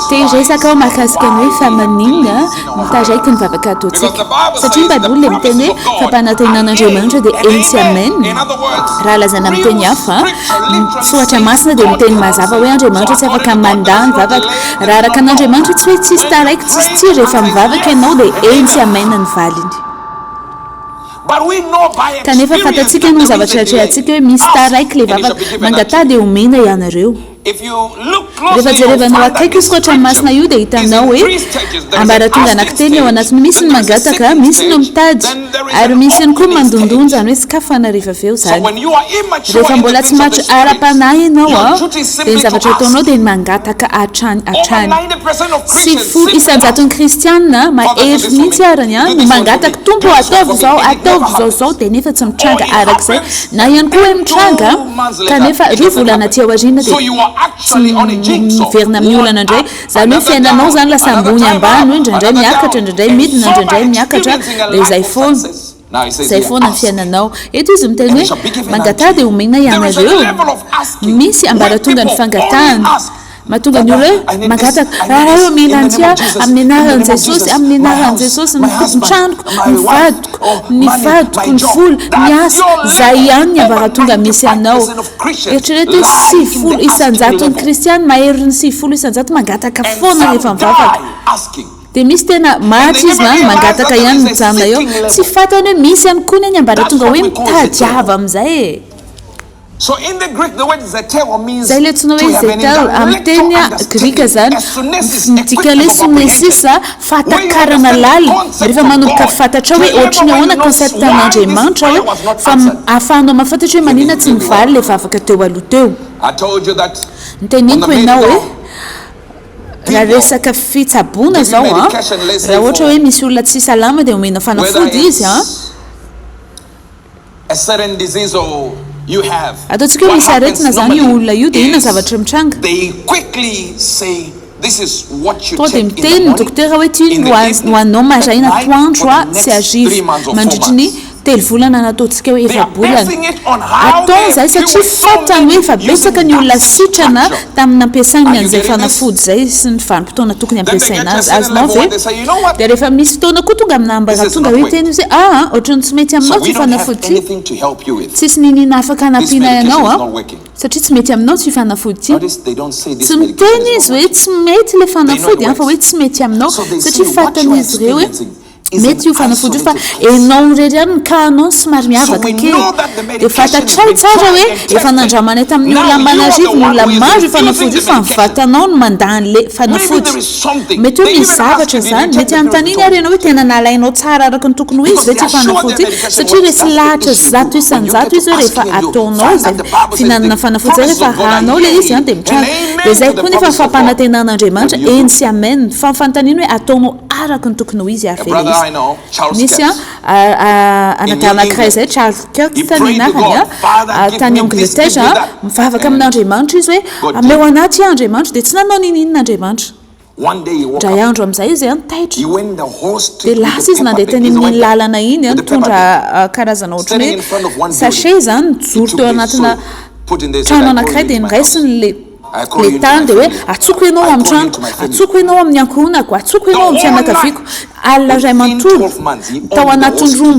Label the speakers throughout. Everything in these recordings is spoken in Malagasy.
Speaker 1: Te hiresaka aho mahakasika ny hoe fa maninona no taraiky ny vavaka ataontsika. Satria ny Baiboly dia miteny hoe fampanantenan'Andriamanitra dia eny sy amen. Raha lazaina amin'ny teny hafa, ny Soratra Masina dia miteny mazava hoe Andriamanitra tsy afaka mandà ny vavaka. Raha araka an'Andriamanitra tsy hoe tsisy taraiky tsisy tsia rehefa mivavaka ianao dia eny sy amen ny valiny. Kanefa fantatsika noho ny zavatra atrehantsika hoe misy taraiky ilay vavaka. Mangataha dia homena ianareo. Rehefa jerevanao akaiky io soratra masina io dia hitanao hoe ambaratonga anankitelo ny ao anatiny, misy ny mangataka, misy ny mitady, ary misy ihany koa ny mandondona, izany hoe sokafana rehefa avy eo izany. Rehefa mbola tsy matotra ara-panahy ianao dia ny zavatra ataonao dia ny mangataka hatrany hatrany. 90% kristiana, mahery mihitsy arany, no mangataka, Tompo ô ataovy izao, ataovy izao izao, dia nefa tsy mitranga arak'izay. Na ihany koa hoe mitranga kanefa roa volana aty aoriana dia tsy miverina amin'ny olana indray. Izany hoe fiainanao izany lasa ambony ambany hoe indraindray miakatra, indraindray midina, indraindray miakatra dia izay foana. Izay foana ny fiainanao. Eto izy miteny hoe mangataha dia omena ianareo. Misy ambaratonga ny fangatahana. Mahatonga ny olona hoe mangataka, Raharaha eo mila an'ity aho, amin'ny anaran'i Jesosy, amin'ny anaran'i Jesosy, ny ny tranoko, ny vadiko, ny vadiko, ny vola, ny asa, izay ihany ny ambaratonga misy anao. Eritrereto hoe 90 isan-jaton'ny kristiana, maherin'ny 90% mangataka foana rehefa mivavaka. Dia misy tena maty izy na mangataka ihany mijanona eo. Tsy fantany hoe misy ihany koa anie ny ambaratonga hoe mitadiava amin'izay e. Izay ilay antsoina hoe zetel, amin'ny teny grika izany, midika hoe sunesis, fahatakarana lalina. Rehefa manomboka fantatrao hoe ohatry ny ahoana concept an'Andriamanitra hoe, fa ahafahanao mahafantatra hoe maninona tsy nivaly ilay vavaka teo aloha teo. Noteneniko ianao hoe, raha resaka fitsaboana izao an, raha ohatra hoe misy olona tsy salama dia omena fanafody izy an,
Speaker 2: A certain disease or you have.
Speaker 1: Ataontsika hoe
Speaker 2: What
Speaker 1: misy
Speaker 2: happens
Speaker 1: aretina izany io
Speaker 2: normally
Speaker 1: olona io dia inona ny
Speaker 2: is
Speaker 1: zavatra mitranga?
Speaker 2: they quickly say this is what you
Speaker 1: Tonga dia
Speaker 2: take in the
Speaker 1: miteny ny
Speaker 2: morning,
Speaker 1: dokotera hoe ity
Speaker 2: in
Speaker 1: no
Speaker 2: the
Speaker 1: ho
Speaker 2: evening,
Speaker 1: haninao
Speaker 2: at
Speaker 1: maraina,
Speaker 2: night
Speaker 1: atoandro
Speaker 2: for the
Speaker 1: sy
Speaker 2: next three
Speaker 1: hariva
Speaker 2: months or four
Speaker 1: mandritry ny
Speaker 2: months.
Speaker 1: 3 volana na ataontsika hoe
Speaker 2: They are
Speaker 1: efa-bolana.
Speaker 2: basing it on how
Speaker 1: Ataony
Speaker 2: they
Speaker 1: izay
Speaker 2: have
Speaker 1: satria
Speaker 2: cured so
Speaker 1: fantany hoe
Speaker 2: many
Speaker 1: efa betsaka
Speaker 2: using
Speaker 1: ny olona
Speaker 2: that
Speaker 1: sitrana
Speaker 2: structure.
Speaker 1: tamin'ny nampiasainy
Speaker 2: Are you
Speaker 1: an'izay
Speaker 2: getting this?
Speaker 1: fanafody izay sy ny vanim-potoana tokony
Speaker 2: Then they get
Speaker 1: hampiasaina
Speaker 2: to a
Speaker 1: azy.
Speaker 2: certain
Speaker 1: Azonao
Speaker 2: level
Speaker 1: ve?
Speaker 2: where they say, you know what?
Speaker 1: Dia rehefa misy fotoana koa tonga amina
Speaker 2: This is
Speaker 1: ambaratonga
Speaker 2: not
Speaker 1: hoe
Speaker 2: working.
Speaker 1: hiteny izy hoe aa ohatran'ny tsy mety
Speaker 2: So
Speaker 1: aminao
Speaker 2: we
Speaker 1: ity
Speaker 2: don't have
Speaker 1: fanafody ity.
Speaker 2: anything to help you with.
Speaker 1: Tsisy niniana afaka
Speaker 2: This
Speaker 1: hanampiana
Speaker 2: medication
Speaker 1: ianao
Speaker 2: is
Speaker 1: an,
Speaker 2: not working.
Speaker 1: satria tsy mety aminao ity fanafody ity.
Speaker 2: Notice they don't say this
Speaker 1: Tsy
Speaker 2: medication
Speaker 1: miteny
Speaker 2: is
Speaker 1: izy
Speaker 2: not
Speaker 1: hoe
Speaker 2: working.
Speaker 1: tsy mety ilay
Speaker 2: They know it
Speaker 1: fanafody an, fa hoe
Speaker 2: works.
Speaker 1: tsy mety aminao,
Speaker 2: So they
Speaker 1: satria
Speaker 2: say what you are
Speaker 1: fantan'izy ireo hoe
Speaker 2: experiencing is an
Speaker 1: Mety io fanafody io fa
Speaker 2: isolated case.
Speaker 1: enao irery ihany ny cas anao no somary
Speaker 2: So
Speaker 1: miavaka
Speaker 2: we
Speaker 1: kely.
Speaker 2: know that the
Speaker 1: Dia
Speaker 2: medication has
Speaker 1: fantatrao
Speaker 2: been
Speaker 1: tsara
Speaker 2: tried
Speaker 1: hoe
Speaker 2: and
Speaker 1: efa
Speaker 2: tested.
Speaker 1: nandramanay tamin'ny
Speaker 2: Now
Speaker 1: olona
Speaker 2: you are the
Speaker 1: aman'arivony
Speaker 2: one
Speaker 1: olona
Speaker 2: who is
Speaker 1: maro io
Speaker 2: refusing
Speaker 1: fanafody
Speaker 2: the
Speaker 1: io fa ny
Speaker 2: medication.
Speaker 1: vatanao no mandà an'ilay
Speaker 2: Maybe
Speaker 1: fanafody.
Speaker 2: there is something.
Speaker 1: Mety hoe
Speaker 2: They
Speaker 1: misy
Speaker 2: even ask
Speaker 1: zavatra
Speaker 2: you, did you
Speaker 1: izany.
Speaker 2: take
Speaker 1: Mety
Speaker 2: the pills we
Speaker 1: hanontaniana
Speaker 2: told
Speaker 1: ary
Speaker 2: you
Speaker 1: ianao
Speaker 2: to
Speaker 1: hoe
Speaker 2: take?
Speaker 1: tena nalainao tsara araka ny tokony ho izy
Speaker 2: Because
Speaker 1: ve
Speaker 2: they
Speaker 1: ity
Speaker 2: are sure their
Speaker 1: fanafody ity?
Speaker 2: medication
Speaker 1: Satria
Speaker 2: works.
Speaker 1: resy
Speaker 2: That's the
Speaker 1: lahatra
Speaker 2: issue
Speaker 1: zato
Speaker 2: when you get
Speaker 1: isan-jato
Speaker 2: to
Speaker 1: izy hoe rehefa
Speaker 2: asking and you
Speaker 1: ataonao
Speaker 2: find
Speaker 1: izay
Speaker 2: that the Bible says
Speaker 1: fihinanana
Speaker 2: the
Speaker 1: fanafody izay
Speaker 2: promises
Speaker 1: rehefa
Speaker 2: of God are
Speaker 1: arahanao ilay izy
Speaker 2: yea
Speaker 1: an dia
Speaker 2: and
Speaker 1: mitranga.
Speaker 2: amen
Speaker 1: Dia izay
Speaker 2: to the
Speaker 1: koa nefa ny
Speaker 2: promises of God.
Speaker 1: fampanantenan'Andriamanitra
Speaker 2: What do you
Speaker 1: eny
Speaker 2: do?
Speaker 1: sy amen. Fa ny fanontaniana hoe ataonao araka ny tokony ho izy ary
Speaker 2: A
Speaker 1: ve ilay
Speaker 2: brother
Speaker 1: izy?
Speaker 2: I know, Charles
Speaker 1: Nisy
Speaker 2: Kurtz, in
Speaker 1: anadahy
Speaker 2: New
Speaker 1: anankiray izay,
Speaker 2: England,
Speaker 1: Charles
Speaker 2: he
Speaker 1: Kurtz ny
Speaker 2: prayed to
Speaker 1: anarany,
Speaker 2: God, Father, give
Speaker 1: tany
Speaker 2: me this, give me
Speaker 1: Angletera,
Speaker 2: that.
Speaker 1: mivavaka
Speaker 2: And
Speaker 1: amin'Andriamanitra izy hoe,
Speaker 2: God
Speaker 1: Ameo
Speaker 2: gave.
Speaker 1: an'ahy ity Andriamanitra. Dia tsy nanao n'inon'inona Andriamanitra.
Speaker 2: One day he woke
Speaker 1: Indray
Speaker 2: up.
Speaker 1: andro amin'izay izy
Speaker 2: He
Speaker 1: taitra.
Speaker 2: went the whole
Speaker 1: Dia
Speaker 2: street with a
Speaker 1: lasa izy
Speaker 2: paper
Speaker 1: nandeha
Speaker 2: bag.
Speaker 1: teny
Speaker 2: He
Speaker 1: amin'iny
Speaker 2: went there
Speaker 1: lalana iny,
Speaker 2: with a paper
Speaker 1: nitondra
Speaker 2: bag.
Speaker 1: karazana ohatran'ny
Speaker 2: Standing in
Speaker 1: hoe
Speaker 2: front of one
Speaker 1: sachet
Speaker 2: building,
Speaker 1: izany,
Speaker 2: he
Speaker 1: nijoro
Speaker 2: took
Speaker 1: teo
Speaker 2: the
Speaker 1: anatina
Speaker 2: soil, put in there, said,
Speaker 1: trano
Speaker 2: I call
Speaker 1: anankiray
Speaker 2: you
Speaker 1: dia
Speaker 2: into my house.
Speaker 1: noraisiny ilay
Speaker 2: I call
Speaker 1: ilay
Speaker 2: you into
Speaker 1: tany
Speaker 2: my
Speaker 1: dia hoe
Speaker 2: family.
Speaker 1: atsoko ianao
Speaker 2: I
Speaker 1: amin'ny
Speaker 2: call you
Speaker 1: tranoko,
Speaker 2: into my family.
Speaker 1: atsoko ianao amin'ny ankohonako, atsoko
Speaker 2: The
Speaker 1: ianao amin'ny
Speaker 2: whole
Speaker 1: fianakaviako.
Speaker 2: night,
Speaker 1: Alina iray
Speaker 2: within
Speaker 1: manontolo,
Speaker 2: 12 months, he
Speaker 1: tao
Speaker 2: owned the whole
Speaker 1: anatin'ny
Speaker 2: street.
Speaker 1: 12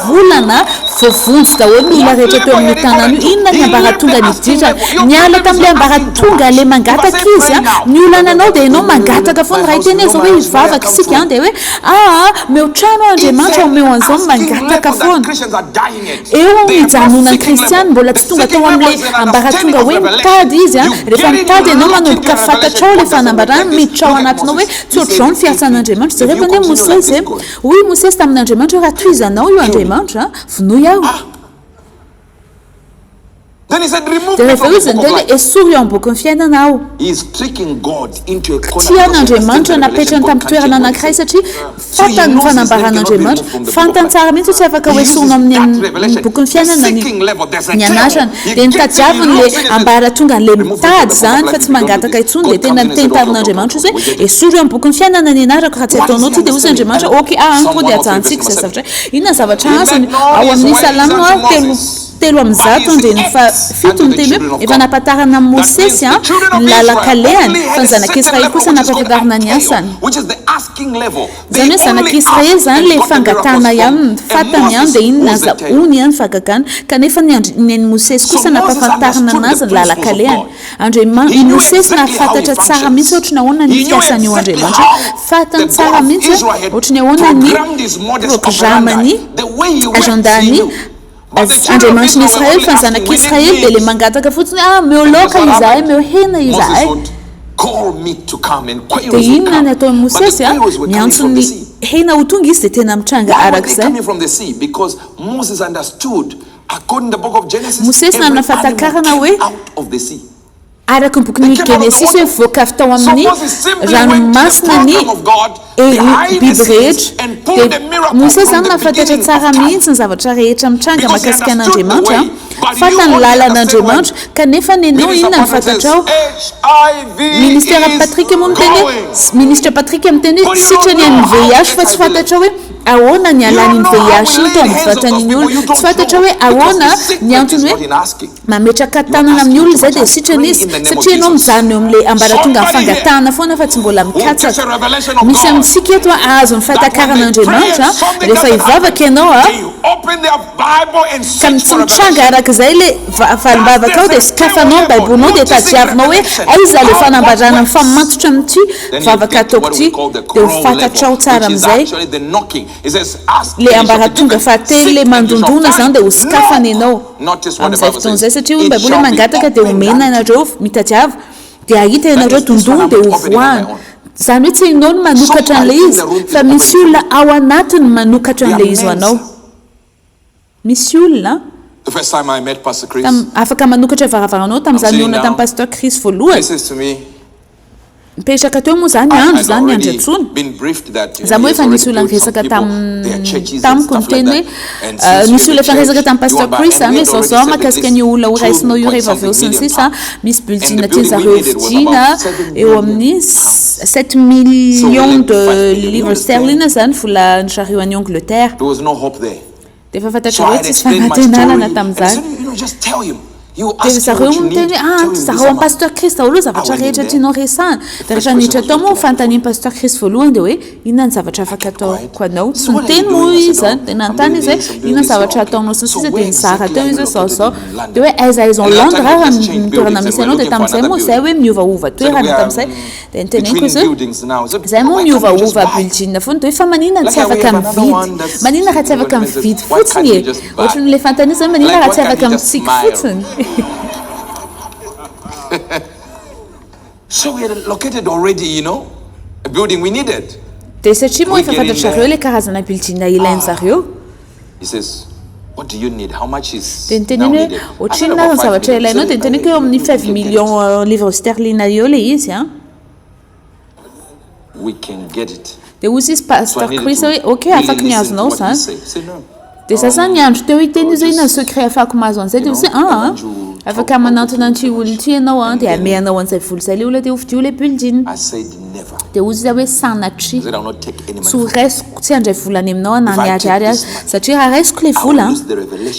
Speaker 1: volana, voavonjy daholo ny olona
Speaker 2: What
Speaker 1: rehetra teo
Speaker 2: level
Speaker 1: amin'io
Speaker 2: had he
Speaker 1: tanàna
Speaker 2: gotten
Speaker 1: io.
Speaker 2: to?
Speaker 1: Inona ny
Speaker 2: He left
Speaker 1: ambaratonga
Speaker 2: the asking
Speaker 1: nidirana?
Speaker 2: level. Your
Speaker 1: Niala
Speaker 2: problem is
Speaker 1: tamin'ilay
Speaker 2: you're asking too
Speaker 1: ambaratonga
Speaker 2: much.
Speaker 1: ilay
Speaker 2: If I
Speaker 1: mangataka
Speaker 2: say
Speaker 1: izy
Speaker 2: pray now,
Speaker 1: Ny olana anao dia ianao mangataka foana.
Speaker 2: my
Speaker 1: Raha
Speaker 2: house,
Speaker 1: hiteny
Speaker 2: you know
Speaker 1: aza
Speaker 2: my
Speaker 1: hoe
Speaker 2: house, where I
Speaker 1: hivavaka
Speaker 2: come
Speaker 1: isika
Speaker 2: from.
Speaker 1: dia hoe aa, omeo trano aho
Speaker 2: It's
Speaker 1: Andriamanitra,
Speaker 2: an
Speaker 1: omeo an'izao,
Speaker 2: asking
Speaker 1: mangataka
Speaker 2: level that
Speaker 1: foana.
Speaker 2: Christians are dying at.
Speaker 1: Eo no
Speaker 2: They are not
Speaker 1: ijanonan'ny
Speaker 2: seeking
Speaker 1: kristiana,
Speaker 2: level.
Speaker 1: mbola
Speaker 2: The
Speaker 1: tsy tonga
Speaker 2: seeking
Speaker 1: tao
Speaker 2: level
Speaker 1: amin'ilay
Speaker 2: is an
Speaker 1: ambaratonga
Speaker 2: understanding of
Speaker 1: hoe
Speaker 2: revelation.
Speaker 1: mitady izy.
Speaker 2: You
Speaker 1: Rehefa
Speaker 2: get it,
Speaker 1: mitady
Speaker 2: you
Speaker 1: ianao,
Speaker 2: lock into
Speaker 1: manomboka
Speaker 2: your revelation.
Speaker 1: fantatrao ilay
Speaker 2: God doesn't work
Speaker 1: fanambarana,
Speaker 2: like this.
Speaker 1: miditra ao
Speaker 2: Look at
Speaker 1: anatinao hoe
Speaker 2: Moses.
Speaker 1: tsy
Speaker 2: He
Speaker 1: ohatr'izao
Speaker 2: said,
Speaker 1: ny
Speaker 2: if
Speaker 1: fiasan'Andriamanitra.
Speaker 2: if
Speaker 1: Jereo
Speaker 2: you
Speaker 1: anie
Speaker 2: continue like
Speaker 1: Mosesy
Speaker 2: this,
Speaker 1: e!
Speaker 2: God,
Speaker 1: Hoy i Mosesy tamin'Andriamanitra hoe raha tohizanao io
Speaker 2: kill me.
Speaker 1: Andriamanitra, vonoy aho.
Speaker 2: Ah! Then he said, remove
Speaker 1: Dia
Speaker 2: me
Speaker 1: rehefa
Speaker 2: from
Speaker 1: eo
Speaker 2: the
Speaker 1: izy
Speaker 2: book of
Speaker 1: niteny hoe
Speaker 2: life.
Speaker 1: esory eo amin'ny bokin'ny fiainana aho.
Speaker 2: He is tricking God into a corner
Speaker 1: Tia
Speaker 2: because he understands
Speaker 1: an'Andriamanitra
Speaker 2: the revelation
Speaker 1: napetrany
Speaker 2: God
Speaker 1: tamin'ny
Speaker 2: can't
Speaker 1: toerana
Speaker 2: change what he
Speaker 1: anankiray
Speaker 2: said.
Speaker 1: satria
Speaker 2: So he
Speaker 1: fantany ny
Speaker 2: knows his name cannot be
Speaker 1: fanambaran'Andriamanitra.
Speaker 2: removed from the book of
Speaker 1: Fantany
Speaker 2: life.
Speaker 1: tsara mihitsy hoe tsy afaka
Speaker 2: He uses
Speaker 1: hoesorina
Speaker 2: that
Speaker 1: amin'ny
Speaker 2: revelation,
Speaker 1: bokin'ny
Speaker 2: the
Speaker 1: fiainana ny
Speaker 2: seeking level, the
Speaker 1: ny
Speaker 2: zeteo.
Speaker 1: anarany.
Speaker 2: He
Speaker 1: Dia
Speaker 2: gets it, he
Speaker 1: notadiaviny
Speaker 2: looks
Speaker 1: ilay
Speaker 2: in and says,
Speaker 1: ambaratongan'ilay
Speaker 2: remove me from
Speaker 1: mitady
Speaker 2: the book of
Speaker 1: izany
Speaker 2: life
Speaker 1: fa
Speaker 2: if
Speaker 1: tsy
Speaker 2: you don't do
Speaker 1: mangataka
Speaker 2: this.
Speaker 1: intsony. Dia
Speaker 2: God
Speaker 1: tena
Speaker 2: comes in and
Speaker 1: niteny
Speaker 2: said, okay, okay, okay,
Speaker 1: tamin'Andriamanitra
Speaker 2: okay,
Speaker 1: izy
Speaker 2: we
Speaker 1: hoe
Speaker 2: get it.
Speaker 1: esory eo amin'ny bokin'ny fiainana ny anarako raha tsy
Speaker 2: What is
Speaker 1: ataonao
Speaker 2: he
Speaker 1: ity. Dia hoy
Speaker 2: understanding?
Speaker 1: Andriamanitra, ok, ah, any
Speaker 2: Psalm
Speaker 1: koa dia
Speaker 2: 103 verse
Speaker 1: ajanontsika
Speaker 2: number
Speaker 1: izay
Speaker 2: 7.
Speaker 1: zavatra. Inona ny zavatra
Speaker 2: He
Speaker 1: azony
Speaker 2: made known
Speaker 1: ao
Speaker 2: his
Speaker 1: amin'ny
Speaker 2: ways
Speaker 1: Salamo
Speaker 2: unto
Speaker 1: telo
Speaker 2: Moses.
Speaker 1: 303 andininy fahafito miteny hoe efa nampahatarana an'i Mosesy ny lalan-kalehany, fa ny zanak'Israely kosa nampahafantarina ny asany. Izany hoe zanak'Israely izany ilay fangatahana ihany, ny fatany ihany dia iny nazahoany ihany fahagagana, kanefa ny ny an'i Mosesy kosa nampahafantarina anazy ny lalan-kalehany. Andriaman, i Mosesy nahafantatra tsara mihitsy ohatry ny ahoana ny fiasan'io Andriamanitra io, fantany tsara mihitsy hoe ohatry ny ahoana ny programan'ny, agenda-n'ny Andriamanitry ny Israely, fa ny zanak'Israely dia ilay mangataka fotsiny hoe, ah, omeo laoka izahay, omeo hena izahay. Dia inona ny ataon'i Mosesy? Miantso ny hena ho tonga izy dia tena mitranga araka izay. Mosesy nanana fahatakarana hoe, araka ny bokin'ny Genesisy hoe voaka avy tao amin'ny ranomasina ny biby rehetra. Dia Mosesy izany nahafantatra tsara mihitsy ny zavatra rehetra mitranga mahakasika an'Andriamanitra, fantany ny lalan'Andriamanitra, kanefa nenao inona no fantatrao? Ministera Patrick moa miteny hoe, Ministra Patrick miteny hoe sitrany an'ny VIH fa tsy fantatrao hoe ahoana ny halan'iny VIH iny tao amin'ny vatan'iny olona, tsy fantatrao hoe ahoana ny antony hoe Mametraka tanana amin'ny olona izay dia sitrana izy, satria ianao mijanona eo amin'ilay ambaratongan'ny fangatahana foana fa tsy mbola mikatsaka. Misy amintsika eto hahazo ny fahatakaran'Andriamanitra rehefa hivavaka ianao ka tsy mitranga araka izay ilay valim-bavakao dia sokafanao ny baibolinao dia tadiavinao hoe aiza ilay fanambarana mifamatotra amin'ity vavaka ataoko ity dia ho fantatrao tsara amin'izay Ilay ambaratonga fahatelo ilay mandondona izany dia ho sokafana ianao amin'izay fotoana izay satria hoy ny baiboly hoe mangataka dia omena ianareo, mitadiava dia hahita ianareo, dondona dia hovoahana. Izany hoe tsy ianao no manokatra an'ilay izy fa misy olona ao anatiny manokatra an'ilay izy ho anao. Misy olona afaka manokatra varavaranao tamin'izaho nihaona tamin'i Pasteur Chris voalohany. Nipetraka teo moa izany andro izany ny andro intsony. Izaho moa efa nisy olona niresaka tamiko niteny hoe nisy olona efa niresaka tamin'i Pasteur Chris izany hoe izao izao mahakasika an'io olona ho raisinao io rehefa avy eo sy ny sisa. Misy building tian'ny zareo hovidiana eo amin'ny 7 millions de livres sterling izany volan-dry zareo any Angleterre. Dia efa fantatrareo hoe tsisy fanantenanana tamin'izany. Dia ry zareo miteny hoe, ah, zarao amin'i Pasteur Chris daholo ny zavatra rehetra tianao resahana. Dia rehefa niditra tao moa ny fanontanian'i Pasteur Chris voalohany dia hoe, inona ny zavatra afaka ataoko anao? Tsy niteny moa izy izany, dia nanontany izy hoe, inona ny zavatra ataonao sy ny sisa, dia nizara teo izy hoe izao izao. Dia hoe aiza aiza ao Londres ary ny toerana misy anao, dia tamin'izay moa izay hoe miovaova toerana tamin'izay. Dia noteneniko izy hoe, Izay moa miovaova building foana, dia hoe fa maninona tsy afaka mividy? Maninona raha tsy afaka mividy fotsiny e? Ohatran'ilay fanontaniana izany, maninona raha tsy afaka mitsiky fotsiny? Dia satria moa efa fantatrareo ilay karazana building ilain-jareo. Dia niteneny hoe, Ohatrinona ary ny zavatra ilainao? Dia niteneniko hoe eo amin'ny 5 millions livres sterling eo ilay izy an. Dia hoy izy Pastor Chris hoe, ok, afaka ny azonao izany. Dia za zany niandry teo hiteny izy hoe inona ny secret ahafahako mahazo an'izay. Dia hoy izy hoe, aa, afaka manantona an'ity olona ity ianao an, dia ameanao an'izay vola izay ilay olona dia hovidio ilay building. Dia hoy izy hoe, sanatria, tsy ho raisiko, tsy handray vola any aminao aho na ny ariary aza, satria raha raisiko ilay vola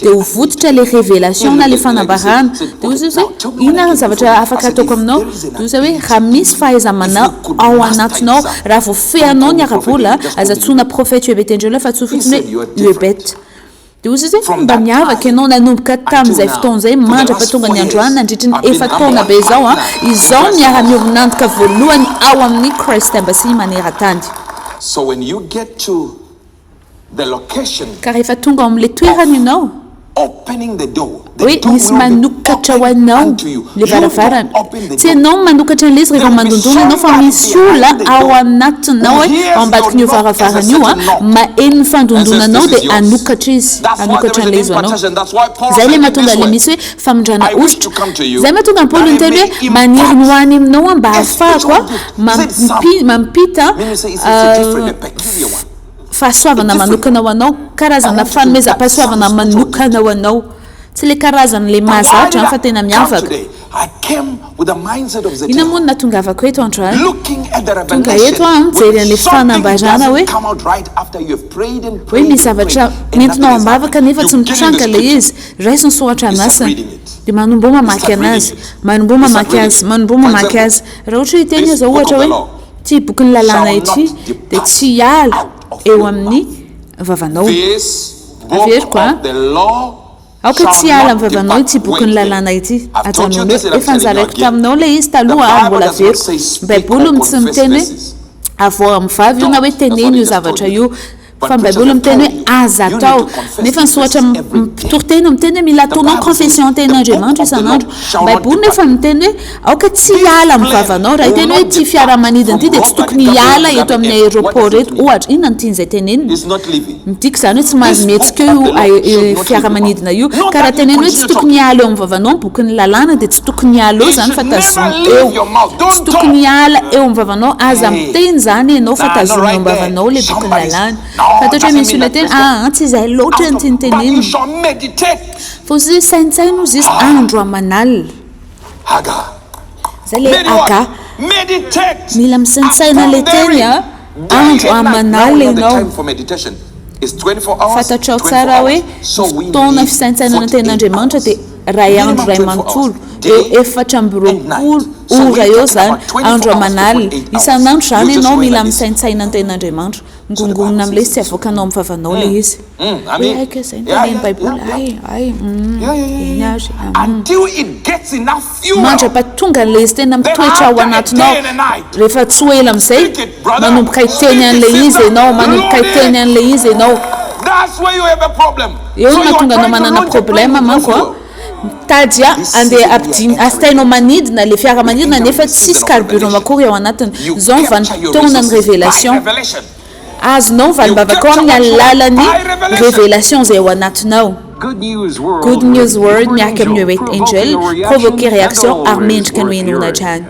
Speaker 1: dia ho votitra ilay révélation na ilay fanambarana. Dia hoy izy hoe, inona ary ny zavatra afaka ataoko aminao? Dia hoy izy hoe, raha misy fahaiza-manao ao anatinao, raha voafehinao ny ara-bola, aza antsoina prophète UEBT indray aloha fa antsoy fotsiny hoe UEBET. Dia hoy izy hoe, Mba miavaka ianao nanomboka tamin'izay fotoana izay mandra-pahatonga ny androany, nandritry ny efa-taona be izao, izao miara-miombon'antoka voalohany ao amin'ny Christ Embassy maneran-tany. Ka rehefa tonga ao amin'ilay toerana ianao, hoe misy manokatra ho anao ilay varavarana. Tsy ianao no manokatra an'ilay izy rehefa mandondona ianao fa misy olona ao anatinao hoe ao ambadikin'io varavarana io maheno ny fandondonanao dia hanokatra izy, hanokatra an'ilay izy ho anao. Izay ilay mahatonga ilay misy hoe famindrana hosotra. Izay mahatonga an'i Paoly niteny hoe maniry ny ho any aminao aho mba hahafahako mampita fahasoavana manokana ho anao, karazana fanomezam-pahasoavana manokana ho anao. Tsy ilay karazan'ilay mahazatra fa tena miavaka. Inona moa no nahatongavako eto androany? Tonga eto aho mijery an'ilay fanambarana hoe hoe misy zavatra nentinao am-bavaka nefa tsy mitranga ilay izy. Raiso ny soratra masina dia manomboha mamaky anazy, manomboha mamaky azy, manomboha mamaky azy. Raha ohatra hoe hiteny aho izao ohatra hoe ity bokin'ny lalàna ity dia tsy hiala eo amin'ny vavanao. Averiko an. Aoka tsy hiala amin'ny vavanao ity bokin'ny lalàna ity. Ajanòny eo. Efa nozaraiko taminao ilay izy taloha ary mbola averiko. Ny Baiboly no tsy miteny hoe avoahy amin'ny vava io na hoe teneno io zavatra io. Fa ny Baiboly miteny hoe aza atao. Nefa ny soratra mpitoriteny miteny hoe mila ataonao confession tenin'Andriamanitra isan'andro. Ny Baiboly nefa miteny hoe aoka tsy hiala amin'ny vavanao. Raha hiteny hoe ity fiaramanidina ity dia tsy tokony hiala eto amin'ny aéroport eto ohatra. Inona no tian'izay tenenina? Midika izany hoe tsy mahazo mihetsika eo io fiaramanidina io. Ka raha tenenina hoe tsy tokony hiala eo amin'ny vavanao ny bokin'ny lalàna dia tsy tokony hiala eo izany fa tazomy eo. Tsy tokony hiala eo amin'ny vavanao. Aza miteny izany ianao fa tazomy eo am-bavanao ilay bokin'ny lalàna. Fantatro hoe misy olona hiteny, aa tsy izay loatra no tiany tenenina. Fa hozy izy, saintsaino hozy izy andro aman'alina. Izay ilay Aga. Mila misaintsaina ilay teny a, andro aman'alina ianao. Fantatrao tsara hoe ny fotoana fisaintsainana ny tenin'Andriamanitra dia iray andro iray manontolo, eo 24 ora eo izany, andro aman'alina. Isan'andro izany ianao mila misaintsaina ny tenin'Andriamanitra. Ngongonina amin'ilay izy tsy avoakanao amin'ny vavanao ilay izy. Hoe hay ka izay no tenenin'ny Baiboly, hay, hay, humm, eny ary, humm. Mandra-pahatonga an'ilay izy tena mitoetra ao anatinao, rehefa tsy ho ela amin'izay, manomboka hiteny an'ilay izy ianao, manomboka hiteny an'ilay izy ianao. Eo no mahatonga anao manana problème manko an. Mitady andeha ampidin, astainao manidina ilay fiaramanidina nefa tsisy carburant akory ao anatiny. Izao ny vanim-potoanan'ny révélation. Azonao ny valim-bavakao amin'ny alalan'ny révélation izay ao anatinao. Good News World miaraka amin'ny Uret Angel, provoquer réaction ary mendrika ny ho henoina hatrany.